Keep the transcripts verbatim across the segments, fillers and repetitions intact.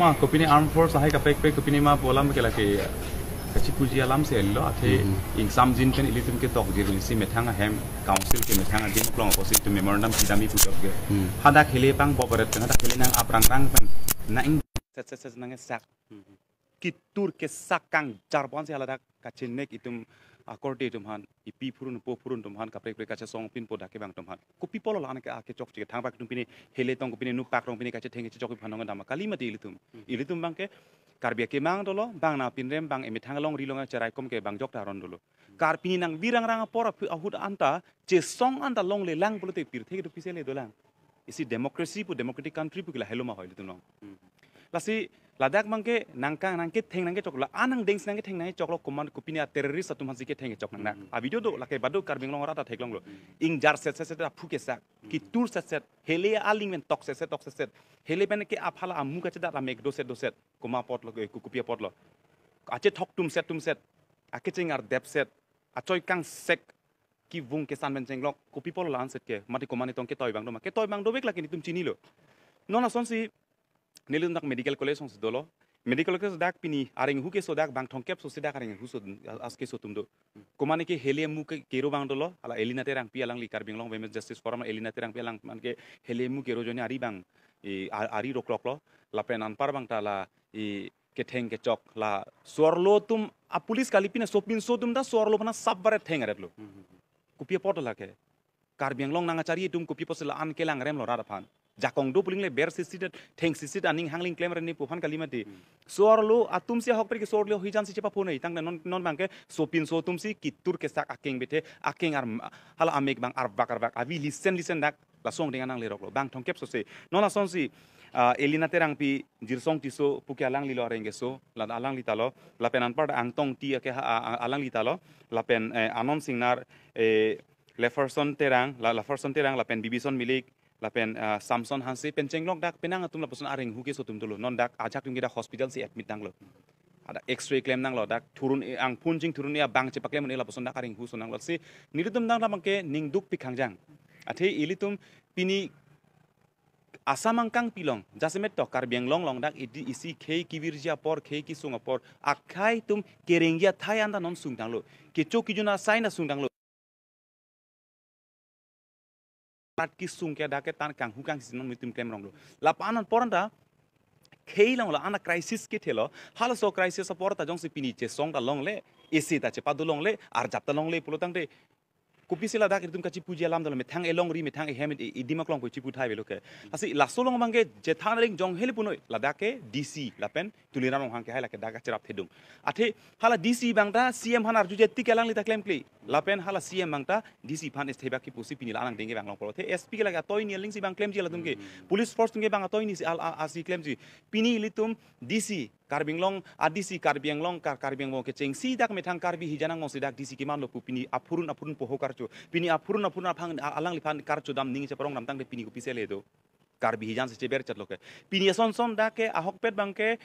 Ma, kopine armed force lahai kaprek kaprek kopine ma pu alam ke lake kachipuji alam si lo, athe Hmm. ingsamjin pen ilitum ke tokjir si methang ahem council ke methang adim klong apotsi itum memorandum pidamji pu tokjir. Hmm. Hadak hele pang bobaret pen hadak hele nang aprangrang pen nang set set set nang sak. Hmm. Kitur kesak kangjar pon si haladak kachenek itum akorte itum han, ipi phurun po phurun itum han, kaprek kaprek kachesong pinpo dak kevang itum han. Kopi apotlo la-an ke ake chokche thang bak itum pine hele tong kopine nupak rong pine kachetheng kachechok iphan nong dam kali mati ilitum. Hmm. Ilitum abang ke Karbi akemang dolo, bang nangpinrem, bang emethang alongri along acherai kom ke bang jokta aron dolo. Kar pini nang virang rang apor aphu-, ahut anta, chesong anta longle lang pulote pirthe kedo pise le dolang. Isi democracy pu democratic country pu ke lahelo ma hoi ilitum long. Hmm. Lasi ladak abang ke nangkang nangketheng nangkechok la-an nangdeng si nangketheng nangkechoklo komat kopine a-terrorist atum hansi ketheng kechok nang na. Hmm. A-video do lake badu Karbi Anglong arat atheklonglo. Hmm. Ingjar set set set aphu kesak. Hmm. Kitur set set. Hele aling pen tok set set tok set set. Hele pen ke aphala amu kachedat amek do set do set. Komat apotlo ke ku-, kopi apotlo. Achethok tum set tum set. Akecheng ardep set. Achoi kangsek kevung kesan pen chenglok. Kopi apotlo la-an set ke. Mati komat nitong ketoi abang do ma. Ketoi abang dovek lake netum chinilo. Non asonsi nelitum dak medical college alongsi dolo. Medical college dak pini areng hu keso dak bang thomkep so si dak areng hu so as keso atum do. Komat ke hele amu ke kero abang dolo, hala Elina Terangpi alangli Karbi Anglong Women's Justice Forum Elina Terangpi alang man ke hele amu kero ajoine ari abang, e, a-, ari rokloklo, lapen anpar abang ta la, e, ketheng kechok la so-arlo atum a-police kali pine sopinso atum ta so-arlo aphan asap baret theng aretlo. Hmm. Kopi apot lake. Karbi Anglong nangkachari atum kopi apotsi la-an kelang remlo rat aphan. Jakong do pu aling le ber sisit, theng sisit aning hangling klem reni pu aphan kali mati. Hmm. So-arlo atum si ahokpet ke so-arlo hijan si chepaphonoi tangte non, non abang ke sopinso atum si kitur kesak akeng bethe, akeng ar hala amek abang arvak arvak avi lisen lisen dak lason ding anang leroklo. Bang thomkep so se. Non asonsi, ah, Elina Terangpi, Jirsong Tisso pu ke alanglilo areng keso, la alangli talo, lapen anpar Angtong Ti ake ha, a, a, alangli talo, lapen, eh, Anon Singnar, eh, Leferson Terang, la, Leferson Terang, lapen Bibison Milik, lapen, ah, Samson Hanse pen chenglok dak penang atum lapuson areng hu keso atum dolo. Non dak ajak atum ke dak hospital si admit nanglo. Ada X-ray klem nanglo, dak thurun e angphun ching thurun e abang chepaklem un-e lapuson dak areng hu so nanglo. Si nelitum dak abang ke ningduk pikhang jang. Athe ilitum pini Assam angkang pilong, jasemet to Karbi Anglong along dak idi isi khei kevirji apor, khei kesung apor, akhei atum kerengji athai anta non sung tanglo. Kecho kejun asai na sung tanglo. Rat kesung ke dak ke tan kanghu kangsi non netum klem ronglo. Lapu-an apor anta khei along la-an a-crisis kethelo, halaso crisis apor ta jongsi pini chesong ta longle, isi ta chepadu longle, arjap ta longle pulo tangte. Kopisi ladak itum kachipuji alam dolo, methang elongri, methang ehem i-, idim aklong pu chipu thai avelo ke. Lasi laso along abang ke jethan ring jong hele punoi, ladak ke D C lapen Tuliram Ronghang ke hai lake dak kacherap thedung. Athe hala D C abang ta C M aphan arju jetik alangli ta klemkle. Lapen hala C M abang ta D C aphan istebak kipusi pini la-an angdeng ke bang longpo. Athe S P ke lake atoi ni aling si bang klemji latum ke. Hmm. Police force atum ke bang atoi ni si al, al, asi klemji. Pini ilitum D C Karbi Anglong, a D C Karbi Anglong, Kar-, Karbi Anglong kechengsi dak methang Karbi hijan angbong si dak D C kemanlo pu pini aphurun aphurun poho karcho. Pini aphurun aphurun aphang a-, alangliphan karcho dam ning cheparong dam tangte pini kopisi le do. Karbi hijan si cheber chatlo ke. Pini ason son dak ke ahokpet abang ke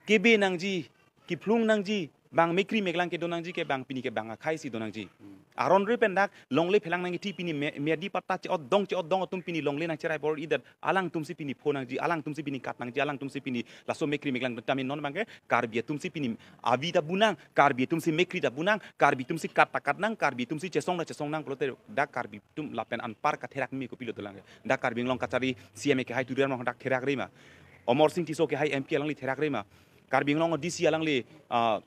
kebe nangji, kephlung nangji, bang mekri meklang kedo nangji ke bang pini ke bang akhei si do nangji. Hmm. Aron re pen dak longle phelang nangji ti pini me-, medi patta che-ot dong che-ot dong atum pini longle nangcherai bor idat alangtum si pini pho nangji, alangtum si pini kat nangji, alangtum si pini laso mekri meklang tame non abang ke Karbi atum si pini avi ta bu nang, Karbi atum si mekri ta bu nang, Karbi atum si kat ta kat nang, Karbi atum si chesong ta chesong nang pulote dak Karbi atum lapen anpar katherak mi kopilo dolang ke. Dak Karbi Anglong kachari C M ke hai Tuliram Ronghang dak therak re ma. Amarsing Tisso ke hai M P alangli therak re ma. Karbi Anglong D C alangli, ah,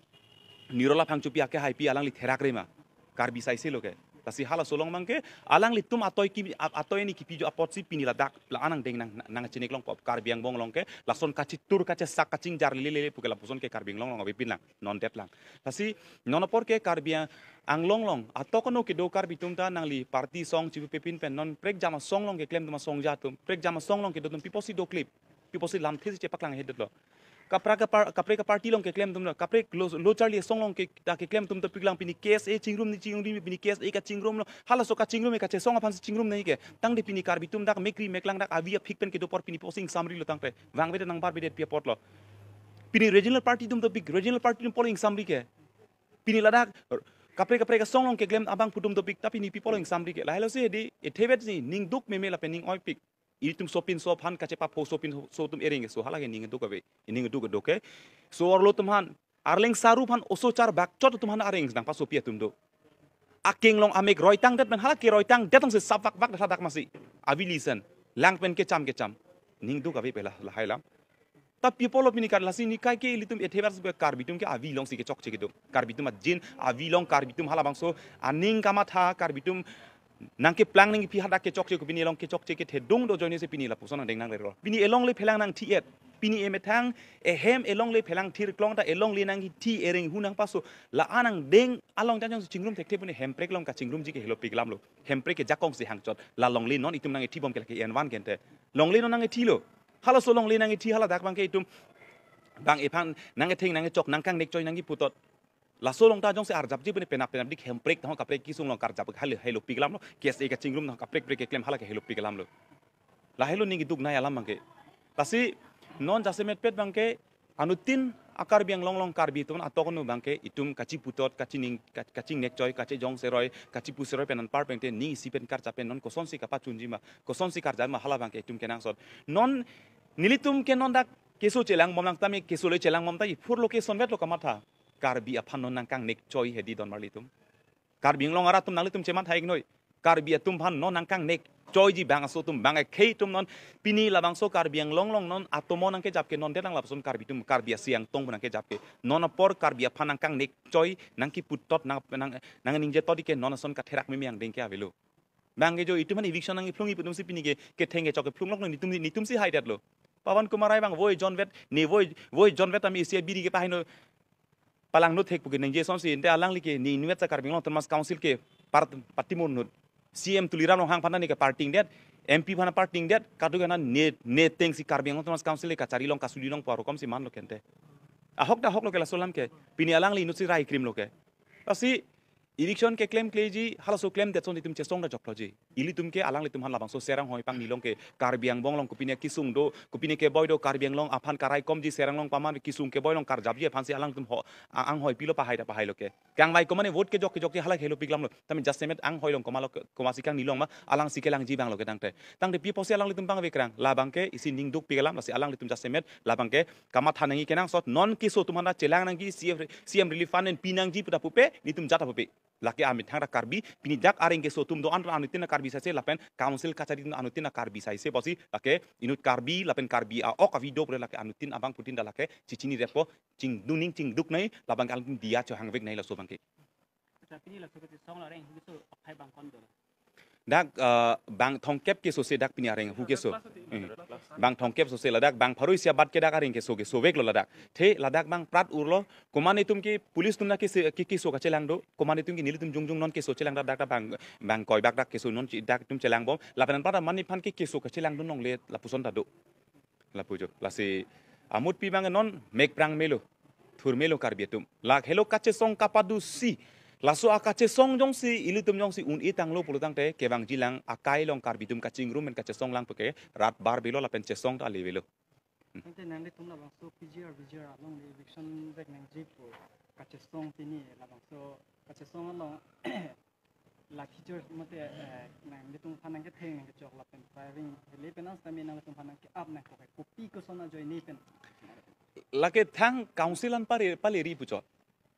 Nirola Phangchopi ake hai pi alangli therak re ma. Karbi saise lo ke. Lasi halaso along abang ke alanglitum atoi ki, a-, atoi ni kipi jo apotsi pini ladak la-an angdeng nang, nang chinik longpo Karbi Anglong along ke lason kachitur kachesak kachingjar lele lele pu ke lapuson ke Karbi Anglong along avepin lang, non det lang. Lasi non apor ke Karbi Anglong along atok ano kedo Karbi atum ta nangli party asong chipu pepin pen non prekjam asong along keklem atum asong ja atum, prekjam asong along kedo atum pi apotsi doklip, pi apotsi lamthe si chepaklang hedetlo. Kaprek kapar-, kaprek kaparty along keklem atum lo, kaprek lo, lo charli asong along ke, ta keklem atum ta piklang pini K S A chingrum ni chingrum pini K S A kachingrum lo, halaso kachingrum e kachesong aphan si chingrum nai ke. Tangte pini Karbi atum dak mekri meklang dak avi aphik pen kedo apor pini pi apotsi ingsamri lo tangte. Vangvedet nangbarvedet pi apotlo. Pini regional party atum ta pik, regional party atum pulo ingsamri ke. Pini ladak kaprek kaprek asong along keklem abang pu atum ta pik, ta pini pi apotlo ingsamri ke. Lahelo si di, ethevet si, ningduk meme lapen ning oipik. Ilitum sopinso aphan kachepapho sopinso atum ereng keso hala ke ning keduk ave. Ning keduk kedo ke. So arlo atum aphan, Arleng Saru aphan oso charbak chot atum aphan areng nangpasopi atum do. Akeng along amek roitang det pen hala ke roitang det along si sap vakvak dak dak masi. Avi listen. Lang pen kecham kecham. Ning keduk ave pela lahai alam. Ta pi apotlo pini kar lasi nikai ke ilitum ethe bar Karbi atum ke avi along si kechokche kedo. Karbi atum ajin avi along Karbi atum halabangso aning kamatha Karbi atum nangkeplang nangkephi hadak kechokche ko pini along kechokche kethedung do ajoine si pini lapuson angdeng nangrelo. Pini elongle phelang nangthi-et. Pini emethang ehem elongle phelang thirklong ta elongle nangthi ereng hu nangpaso. La anang deng along jangjong si chingrum thekthe puni Hemprek along kachingrumji ke helo pik alamlo. Hemprek ke jakong si hangchot. La longle non itum nangkethibom ke lake envan kente. Longle non nangkethilo. Halaso longle nangkethi hala dak abang ke itum bang ephan nangketheng nangkechok nangkangnek choi nangkiputot. Laso along ta jongsi arjapji puni penap penapdik Hemprek tahong kaprek kesung along karjap hale helo pik alamlo. K S A kachingrum tahong kaprek prek keklem hala ke helo pik alamlo. La helo ning keduk nai alam abang ke. Lasi non jasemetpet abang ke anuttin a-Karbi Anglong along Karbi atum atok anu abang ke itum kachiputot kachining ka- kachingnek choi kachijong seroi kachipu seroi pen anpar pente ning isi pen karjap pen non kosonsi kapachunji ma kosonsi karjap ma hala abang ke itum kenangsot. Non nelitum ke non dak keso chelangbom lang tame keso le chelangbom ta iphur lo ke sonvet lo kamatha. Karbi aphan non nangkangnek choi hedi don marli atum. Karbi Anglong arat atum nanglitum chematha iknoi. Karbi atum aphan non nangkangnek choiji bang aso atum bang akhei atum non pini labangso Karbi Anglong along non atomo nangkejap ke non detang lapuson Karbi atum Karbi asiang tong nangkejap ke non apor Karbi aphan nangkangnek choi nangkiputot nang nang nangningje todi ke non ason katherak mimi angdeng ke avelo. Bang ke jo itum aphan eviction nangkephlung iputum si pini ke ketheng kechok kephlung lok netum netum si haidetlo. Pawan Kumar Rai bang voi jonvet ne voi voi jonvet ami isi abiri ke pahino palangno thek puke ningje sonsi ente alangli ke ne inutvet sa Karbi Anglong Autonomous Council ke part patimur nut. C M Tuliram Ronghang aphan ne ke parting det, M P aphan parting det, kaduk ana ne ne tengsi Karbi Anglong Autonomous Council ke kachari along kasuli along paro komsi manlo kente. Ahok ta ahok lo ke laso alam ke. Pini alangli inut si rai krim lo ke. Lasi eviction keklem kleji halaso klemdet son itum chesong ta jokloji. Ilitum ke alanglitum aphan labangso Serang hoi pang nilong ke Karbi angbong along kopine kesung do, kopine keboi do Karbi Anglong aphan karaikomji Serang along paman kesung keboi along karjapji aphansi alangtum ho a- anghoi pilo pahai ta pahailo ke. Kangvai komane vote kejok kejokji hala helo pik alamlo. Tame jasemet anghoi along komatlo ke- komatsi kang nilong ma alangsi kelangji abang lo ke tangte. Tangte pi apotsi alanglitum bang avekrang. Labang ke isi ning duk pik alam lasi alanglitum jasemet labang ke kamatha nangji kenangsot non keso atum aphan ta chelang nangji C M, C M relief fund pen pinangji puta pupe netum jat ta pupe. Lake amethang ta Karbi, pini dak areng keso atum do-an anuttin ta Karbi saise lapen council kachari atum anuttin ta Karbi saise pusi lake inut Karbi lapen Karbi a-ok avi do pura lake anuttin abangphutin ta lake chichini repo chingduning chingduk nai labang ke alangtum diya chohangvek nai laso abang ke. Acha, pini laso kachesong la areng huso aphai bang kon do. Dak eh, bang thomkep keso se dak pini areng hu keso. Hmm. Bang thomkep so se ladak bang pharo isi abat ke dak areng keso kesoveklo ladak. The ladak bang prat urlo. Komat netum ke police atum na kese ke keso kachelang do. Komat netum ke nelitum jongjong non keso chelang dak dak bang bang koi bak dak keso non chi- dak atum chelangbom. Lapen anpar ta mani aphan ke keso kachelang do longle lapuson ta do. Lapu jo. Lasi amutpi bang non mekprang melo. Thur melo Karbi atum. Lak helo kachesong kapadusi. Laso akachesong jongsi ilitum jongsi un-e tanglo pulo tangte kevangji lang akai along Karbi atum kachingrum pen kachesong lang puke rat bar belo lapen chesong ta ale belo. Tangte nanglitum labangso P G R V G R along le eviction vek nangji pu kachesong pini labangso kachesong along lathi charge mate eh, nanglitum aphan nangketheng nangkechok lapen firing hele pen ang sitame nanglitum aphan nangke-ap nangkok kopi koson ajoine pen. Lake thang council an pare paleri puchot.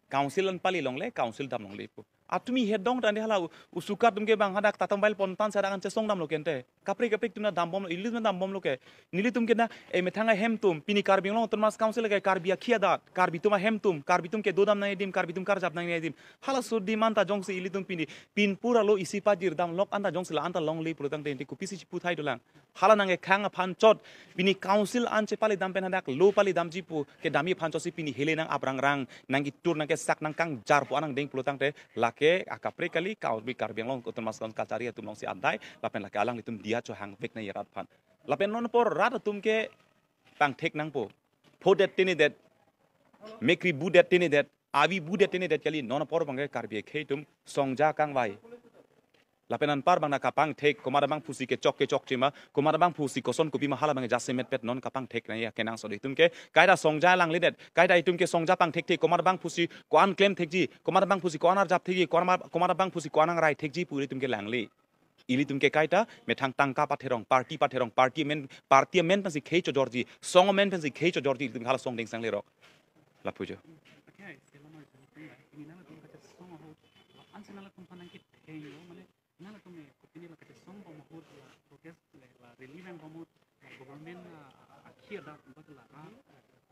Council an pali longle, council dam longle pu. Atumi hedong tande hala u- usukat atum ke bang hadak tatam bail pontan sa dak an chesong damlo kente. Kaprek kaprek atum ta dambom, ilitum ta dambomlo ke. Nelitum ke na, eh, methang ahem atum, pini Karbi Anglong Autonomous Council ke Karbi akhei adat, Karbi atum ahem atum, Karbi atum kedo dam nangji adim, Karbi atum karjap nangji adim. Halaso adim anta jongsi ilitum pini, pin pura lo isi pajir damlok anta jongsi la anta longle pulo tangte enti kopisi chiputhai dolang. Hala nangkekhang aphan chot, pini council an chepali dam pen hadak, lo pali damji pu, kedamji aphan chotsi pini hele nang aprangrang, nangketur nangkesak nangkangjar pu anang deng pulo tangte, lake akaprek kali, Karbi Karbi Anglong Autonomous Council kachari atum alongsi adai, lapen lake alanglitum diya chohangvek nangji rat aphan. Lapen non apor rat atum ke pangthek nangpo. Phodet tinidet. Mekri budet tinidet. Avi budet tinidet kali non apor bang ke Karbi akhei atum songja kangvai. Lapen anpar bang na kapangthek, komat abangphusi kechok kechokche ma, komat abangphusi koson kopi ma hala bang jasemetpet non kapangthek nangji akenangsot itum ke, kaita songja langledet, kaita itum ke songja pangthekthe, komat abangphusi ko-an klemthekji, komat abangphusi ko-an arjapthekji, komat komat abangphusi ko-an angrai thekji pu itum ke langle. Ilitum ke kaita methang tangka patherong, party patherong, party amen, party amen pensi khei chojorji, song amen pensi khei chojorji, ilitum hala song dingsang lerok. Lapu jo. Okay, selama itu, ini nangtum kachesong ahut, ansi nangtum aphan nangketheng lo, mane nangtum eh, kopine la kachesong bom ahut, la protest, la, la rally nangbom ahut, la government, ah, akhir dak, bat la, ah,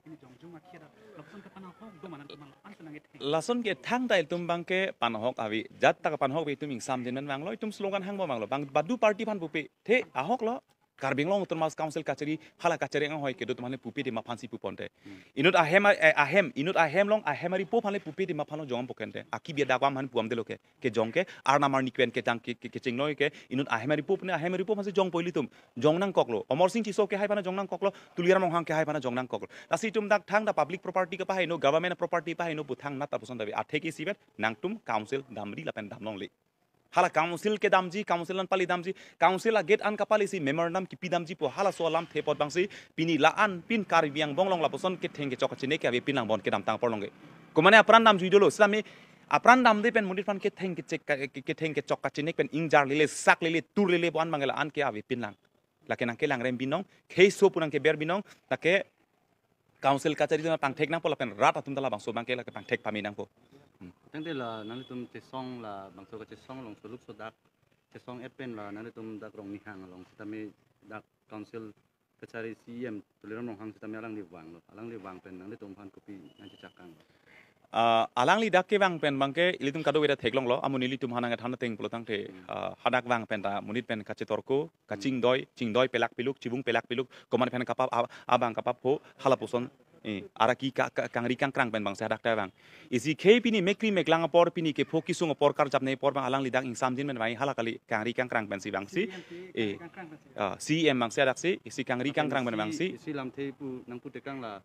ini jongjung akhir dak, lapuson ke panahok do ma nangtum aphan, ansi nangketheng. Lason ke thangta ilitum abangke panahok ave, jat ta kapanahok ave itum ingsamjin men vanglo, itum slogan hangbom vanglo, bang badu party aphan pupe, the ahok lo, Karbi Anglong Autonomous Council kachari, hala kachari anghoi kedo atum aphan le pupe de ma aphansi puponte. Hmm. Inut ahem, eh, ahem, inut ahem along ahem aripo aphan le pupe de ma aphan lo jongpo kente. Akibi adak aphan puamde lo ke, kejong ke, arnam arni pen kejang ke, ke, kechingnoi ke, inut ahem aripo aphan, ahem aripo aphansi jongpo ilitum. Jong nangkoklo. Amarsing Tisso ke hai aphan jong nangkoklo, Tuliram Ronghang ke hai aphan jong nangkoklo. Lasi itum dak thangta public property kepaheno, government property paheno pu thangnat ta puson ta ave. Athe ke isivet, nangtum council damri lapen damlongle. Hala council kedamji, council an pali damji, council agate an kapali si memorandum kipi damji pu halaso alamthe apot abangsi pini la-an pin Karbi angbong along lapuson ketheng kechok kachini ke ave pin lang bon kedamtang apor along ke. Komane apran damjui dolo, sitame apran damde pen monit aphan ketheng kechek ka-, ke-, ketheng kechok kachini pen ingjar lele, sak lele, tur lele pu an abang la-an ke ave pin lang. Lake nangkelang rem binong, kheiso pu nangkeber binong, lake council kachari atum pangthek nangpo lapen rat atum ta labangso abangke lake pangthek pame nangpo. Hmm. Tangte la nanglitum chesong labangso kachesong along soluk sodak chesong-et pen la nanglitum dak Rongnihang along sitame dak council kachari C E M Tuliram Ronghang sitame alangli vanglo. Alangli vang pen nanglitum aphan kopi nangchechakang? Ah, alangli dak kevang pen abangke ilitum kadokave ta theklonglo, amonit ilitum aphan nangkethan ateng pulo tangte, Hmm. ah, hadak vang pen ta monit pen kachetorko, Hmm. kachingdoi, chingdoi pelak piluk, chibung pelak piluk, komat pen kapap ab-, abang kapapho, hala puson, eh, araki ka, ka, kangri kangkrang pen abangsi hadak ta vang. Isi khei pini mekri meklang apor, pini kepho kesung apor, karjap ne apor abang alangli dak ingsamjin pen vang hala kali kangri kangkrang pensi vangsi. C E M si Eh. kangkrang pensi. Ah, C E M abangsi hadaksi, isi kangri Lapen kangkrang pen isi, vangsi. isi lamthe pu nangputekang la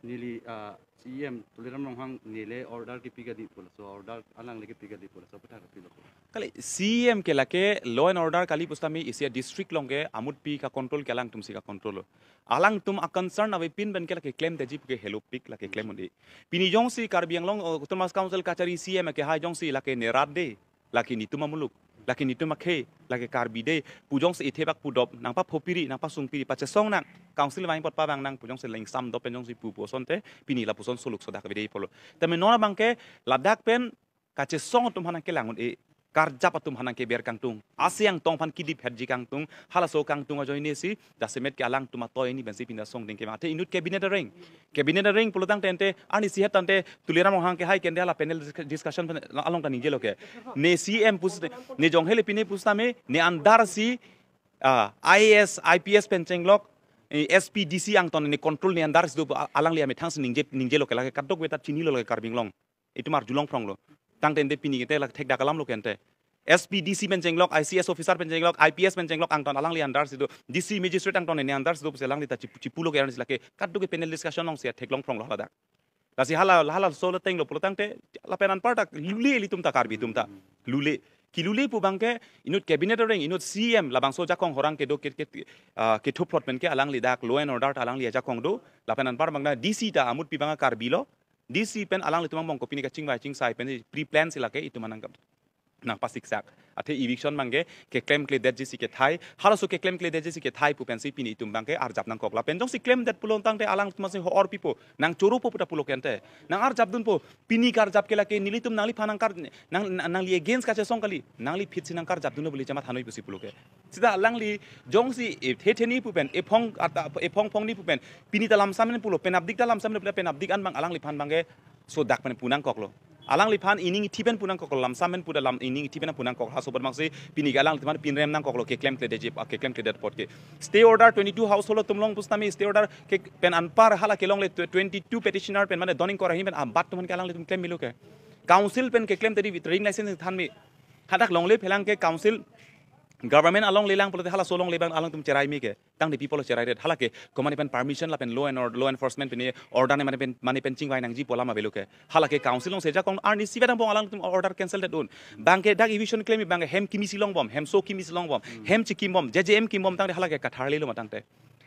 neli, ah, C E M Tuliram Ronghang neli order kepi kali pu laso order alangli kepi kali pu laso aphuthak kapilo. Kali C E M ke lake law and order kali pusitame isi district along ke amutpi kacontrol ke alangtumsi kacontrol lo. Alangtum a-concern avepin pen ke lake klemdetji pu ke helopik lake klem un-e. Pini jongsi Karbi Anglong, oh, Autonomous Council kachari C E M ke hai jongsi lake ne rat de, lake netum amuluk, lake netum akhei, lake Karbi de pu jongsi ithebak pudop, nangpaphopiri, nangpasungpiri, pachesong nang, council vang apot pavang nang pu jongsi la ingsamdop pen jongsi pu pu asonte, pini lapuson soluk sodak ave de pulo. Tame non abangke ladak pen kachesong atum aphan nangkelang un-e, karjap atum aphan nangkeber kangtung, asi angtong aphan kedip hetji kangtung, halaso kangtung ajoine si, jasemet ke alangtum atoi ni pensi pini asong ding kevang. Athe inut cabinet areng. Cabinet areng pulo tangte ante, arnisi het tangte, Tuliram Ronghang ke hai kente hala panel disc-, discussion pen along ta ningje lo ke. Ne C E M pusi, ne jong hele pine pusitame, ne andar si, ah, I A S, I P S pen chenglok, eh, S P D C angton ne control ne andar si do a-, alangli amethang si ningje, ningje lo ke lake kadokave ta chinilo lake Karbi Anglong. Itum arjulong phronglo. Tangte ante pini kente lake thekdak alam lo kente. S P D C pen chenglok, I C S officer pen chenglok, I P S pen chenglok angton alangli andar si do, D C magistrate angton ne andar si do pusi alangli ta chip-, chipulo ke arnisi lake kadokave panel discussion along si theklong phronglo haladak. Lasi hala, halaso le tenglo pulo tangte, lapen anparta lule ilitum ta Karbi atum ta. Lule. Kelule pu abangke inut cabinet areng, inut C E M labangso ajakong horang kedo ke, ke, ah, kethuplot pen ke alangli dak law and order ta alangli ajakong do. Lapen anpar abang na D C ta amutpi abang Karbi lo. D C pen alanglitum angbong kopine kachingvai chingsai pen pre-plan si lake itum anang nangpasiksak. Athe eviction abangke keklemkledetji si kethai, halaso keklemkledetji si kethai pu pensi pini itum abangke arjap nangkok. Lapen jongsi klemdet pulo tangte alangtum si ho-or pipo, nangchoropo pu ta pulo kente. Nang arjap dunpo, pini karjap ke lake nelitum nangliphan nangkar, nang, nang, nangli against kachesong kali, nangli phitsi nangkarjap dunlo beli jamat hanoi pusi pulo ke. Sita alangli jongsi e the the ni pu pen, ephong ata, ephong phong ni pu pen, pini ta lamsam pen pulo, penapdik ta lamsam pen pulo, penapdik an abang alangliphan abangke sodak pen pu nangkoklo. Alangliphan ining ithi pen pu nangkoklo, lamsam pen pu ta lam ining ithi pen pu nangkok. Halaso abangsi pini ke alangliphan pinrem nangkoklo, keklemkledetji, ah, keklemkledet apot ke. Stay order twenty-two household atum along pusitame stay order ke pen anpar hala kelongle tw-, twenty-two petitioner pen mane don ingkoi ra hini pen abat atum aphan ke alanglitum klem melo ke. Council pen keklemtedi with trading license than me. Hadak longle phelang ke council government along lelang pulote halaso along le abang alangtum cherai me ke. Tangte pi apotlo cherai det. Halake komane pen permission lapen law and order, law enforcement pen order ne mane pen, mane pen chingvai nangji pu alam avelo ke. Halake council along si ajakong arnisi abang alangtum order cancel det un. Abangke dak eviction claim abangke hem kimi si longbom, hemso kimi si longbom, hem chikimbom, J J M kimbom tangte halake katharlelo ma tangte.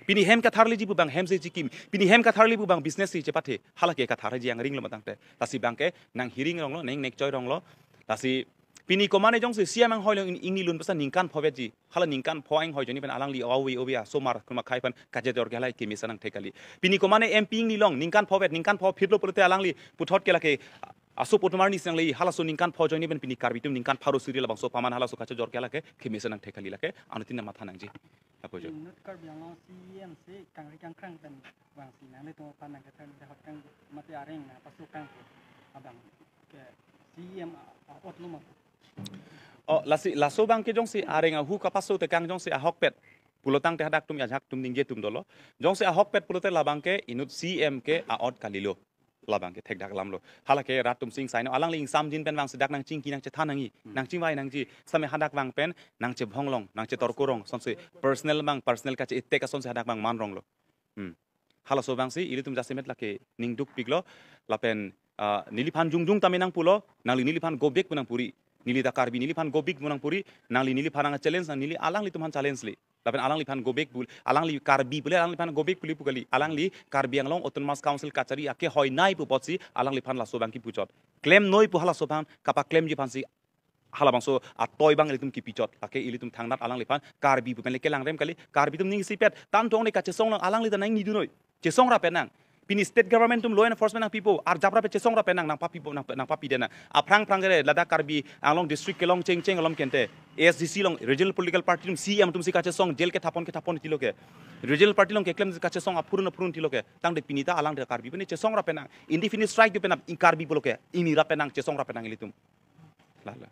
Pini hem katharleji pu abang hem si chikim, pini hem katharle pu abang business si chepathe, halake katharji angringlo ma tangte. Lasi abangke nanghiring ronglo, nang nekchoi ronglo. Lasi Pini komane jongsi C M anghoi along ingni lun pasa ningkan pho vetji. Hala ningkan pho anghoi ajoine pen alangli ove ove asomar kruma khai pen kachejor ke hala kemesen nangthek kali. Pini komane M P ingni along ningkan pho vet, ningkan pho phitlo pulote alangli puthot ke lake aso potumar ni sangli halaso ningkan pho ajoine pen pini Karbi atum ningkan pharo suri labangso paman halaso kachejor ke lake kemesen nangthek kali lake. Anuttin matha nangji. Apo jo. Inut Karbi Anglong C M si kangri kangkrang pen vangsi nanglitum aphan nangkethan dehot kang mate areng nangpaso kang abang ke C M a-, a-ot lo ma? Oh, lasi, laso abang ke jongsi areng ahu kapaso tekang jongsi ahokpet pulotangte hadak atum ajahak atum ningje atum dolo. Jongsi ahokpet pulote labang ke inut C M ke a-ot kalilo. Labang ke thekdak alam lo. Hala ke rat atum sing saino alangli ingsamjin pen vangsi dak nangchingki nangchethan nangji, Hmm. nangchingvai nangji, same hadak vang pen nangchebhong long, nangchetorko rong, sonsi personal abang, personal kache-attack asonsi hadak vang man rong lo. Hmm. Halaso abangsi ilitum jasemet lake ningduk piklo, lapen, ah, neliphan jongjong tame nangpulo, nangli neliphan go back pu nangpuri. Neli ta Karbi neliphan go back pu nangpuri, nangli neliphan nang challenge, nang neli alanglitum aphan challenge li. Lapen alangliphan go back pu, alangli Karbi pule alangliphan go back pule pu kali. Alangli Karbi Anglong Autonomous Council kachari ake hoinei pu apotsi alangliphan laso abang kipuchot. Klemnoi pu halaso abang kapaklemji aphansi halabangso atoi abang ilitum kipichot. Lake ilitum thangnat alangliphan Karbi pu pen le kelangrem kali. Karbi atum ning isipet tangtong ne kachesong lang alangli ta nangni dunoi. Chesong ra pen nang. Pini state government atum law enforcement nangpipo, arjap ra pen chesong ra pen nang, nangpapipo, nang, nangpapi den nang. Aphrang phrang kere ladak Karbi Anglong district kelong chengcheng alom kente. A S D C along regional political party atum C M atumsi kachesong jail kethapon kethapon tilo ke. Regional party along keklem kachesong aphurun aphurun tilo ke. Tangte pini ta alangli Karbi pen chesong ra pen nang. Indefinite strike do pen nang, ing Karbi pulo ke. Ingni ra pen nang, chesong ra pen nang ilitum. Lala.